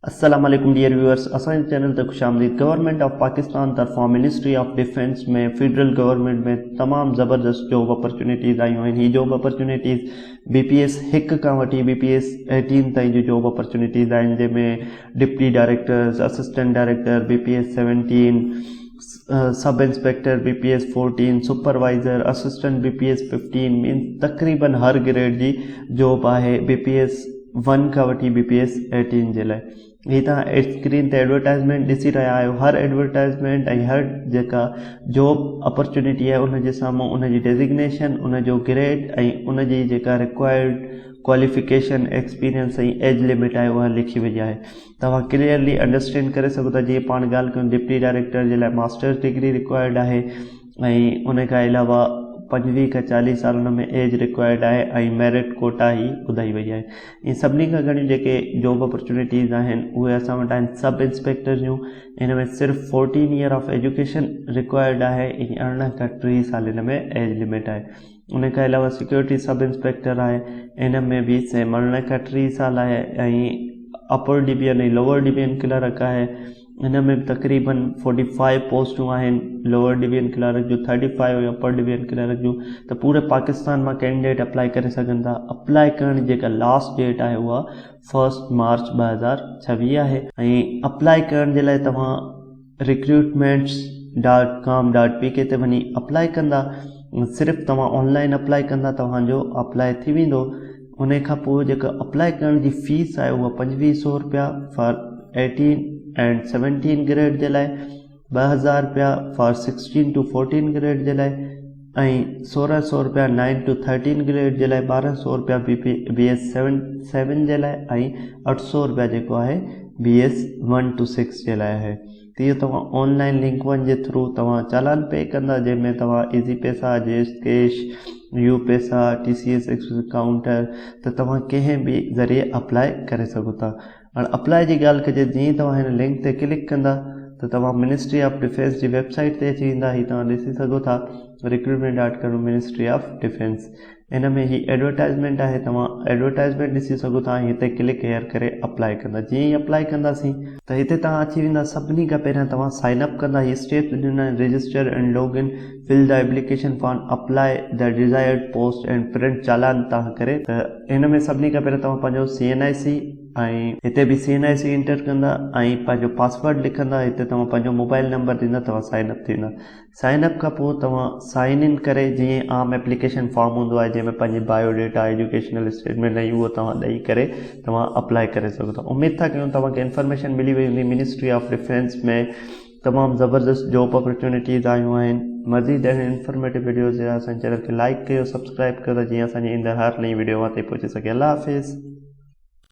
السلام عليڪم dear viewers اسان جي چينل تي خوش آمديد گورنمينٽ آف پاڪستان طرفان ministry of defence ۾ federal government ۾ تمام زبردست جاب اپرچونيٽيز آيون آهن هي job opportunities B P S هڪ کان وٺي بي پي ايس ايٽين تائين جون جاب اپرچونيٽيز آهن جنهن ۾ deputy directors assistant director B P S 17 sub inspector B P S 14 supervisor assistant B P S 15 means تقريبن هر گريڊ جي جاب آهي بي پي ايس ون کان وٺي بي پي ايس ايٽين جي لاء هي توهان اسڪرين تي ايڊورٽائزمينٽ ڏسي رهيا آهيو هر ايڊورٽائزمينٽ ۽ هر جيڪا جاب اپرچونيٽي آهي ان جي سامهون ان جي ڊيزگنيشن ان جو گريڊ ۽ ان جي جيڪا required qualification experience ۽ age limit آهي اها لکي وئي آهي توهان ڪليئرلي انڊرسٽينڊ ڪري سگهو ٿا جيئن پاڻ ڳالهه ڪيون ڊپٽي ڊائريڪٽر جي لاء ماسٽرس ڊگري رڪوائرڊ آهي ۽ ان کان علاوه 25 کان 40 سال ان ۾ ايج رڪوائرڊ آهي ۽ ميرٽ ڪوٽا هي ٻڌائي وئي آهي ۽ سڀني کان گهڻيون جيڪي جاب اپرچونيٽيز آهن اهي اسان وٽ آهن سب انسپيڪٽر جون ان ۾ صرف 14 ايئر آف ايجوڪيشن رڪوائرڊ آهي ۽ 18 کان 30 سال ان ۾ ايج لمٽ آهي ان کان علاوه سيڪيورٽي سب انسپيڪٽر آهي ان ۾ به سيم 18 کان 30 سال آهي ۽ upper division ۽ lower division clerk آهي ان ۾ به تقريبن فورٽي فائيو پوسٽون آهن لوئر ڊويزن ڪلارڪ جون thirty five ۽ upper division clerk جون ته پوري پاڪستان مان ڪينڊيڊيٽ اپلائي ڪري سگهن ٿا اپلائي ڪرڻ جي جيڪا لاسٽ ڊيٽ آهي اها فرسٽ مارچ 2026 آهي ۽ اپلائي ڪرڻ جي لاء توهان recruitments dot com dot P K تي وڃي اپلائي ڪندا صرف توهان آن لائن اپلائي ڪندا توهان جو اپلائي ٿي ويندو ان کان پوء جيڪا اپلائي ڪرڻ جي فيس آهي اها 2500 روپيا فار 18 اينڊ 17 گريڊ جي لاء، 2000 روپيا فار 16 ٽو 14 گريڊ جي لاء ۽ 1600 روپيا 9 ٽو 13 گريڊ جي لاء، 1200 روپيا بي پي بي ايس 7 جي لاء ۽ 800 روپيا جيڪو آهي بي ايس 1 ٽو 6 جي لاء آهي. ته اهو توهان آن لائن لنڪ ون جي ٿرو توهان چالان پي ڪندا جنهن ۾ توهان ايزي پيسا، جيس ڪيش، يو پيسا، ٽي سي ايس ايڪسپريس ڪائونٽر ته توهان ڪنهن به ذريعي اپلائي ڪري سگهو ٿا. هاڻ اپلائي جي ڳالهه ڪجي جيئن ئي توهان هن لنڪ تي ڪلڪ ڪندا ته توهان منسٽري آف ڊفينس جي ويب سائيٽ تي اچي ويندا هي توهان ڏسي سگهو ٿا recruitment dot com ministry of defence in ۾ he advertisement آهي توهان ايڊورٽائزمينٽ ڏسي سگهو ٿا ۽ هتي ڪلڪ هيئر ڪري اپلائي ڪندا جيئن ئي اپلائي ڪنداسين ته هتي توهان اچي ويندا سڀني کان پهريان توهان سائن اپ ڪندا هي اسٽيپس ڏنا آهن register and log in fill the application form apply the desired post and print challan توهان ڪري ته هن ۾ سڀني کان پهريان توهان پنهنجو سي اين آء سي ۽ هتي به سي اين آء سي انٽر ڪندا ۽ پنهنجو پاسورڊ لکندا هتي توهان پنهنجو موبائل نمبر ڏيندا توهان سائن اپ ٿي ويندا سائن اپ کان پوء توهان سائن ان ڪري جيئن عام ايپليڪيشن فارم هوندو آهي جنهن ۾ پنهنجي بايو ڊيٽا ايجوڪيشنل اسٽيٽمينٽ ۽ اهو توهان ڏئي ڪري توهان اپلائي ڪري سگهو ٿا اميد ٿا ڪيون توهان کي انفارميشن ملي وئي هوندي منسٽري آف ڊفينس ۾ تمام زبردست جاب اپرچونيٽيز آيون آهن مزيد اهڙين انفارميٽو وڊيوز جي لاء اسان جي چينل کي لائڪ ڪيو سبسڪرائب ڪيو ته جيئن اسان جي ايندڙ هر نئين وڊيو اوهان تائين پهچي سگهي الله حافظ.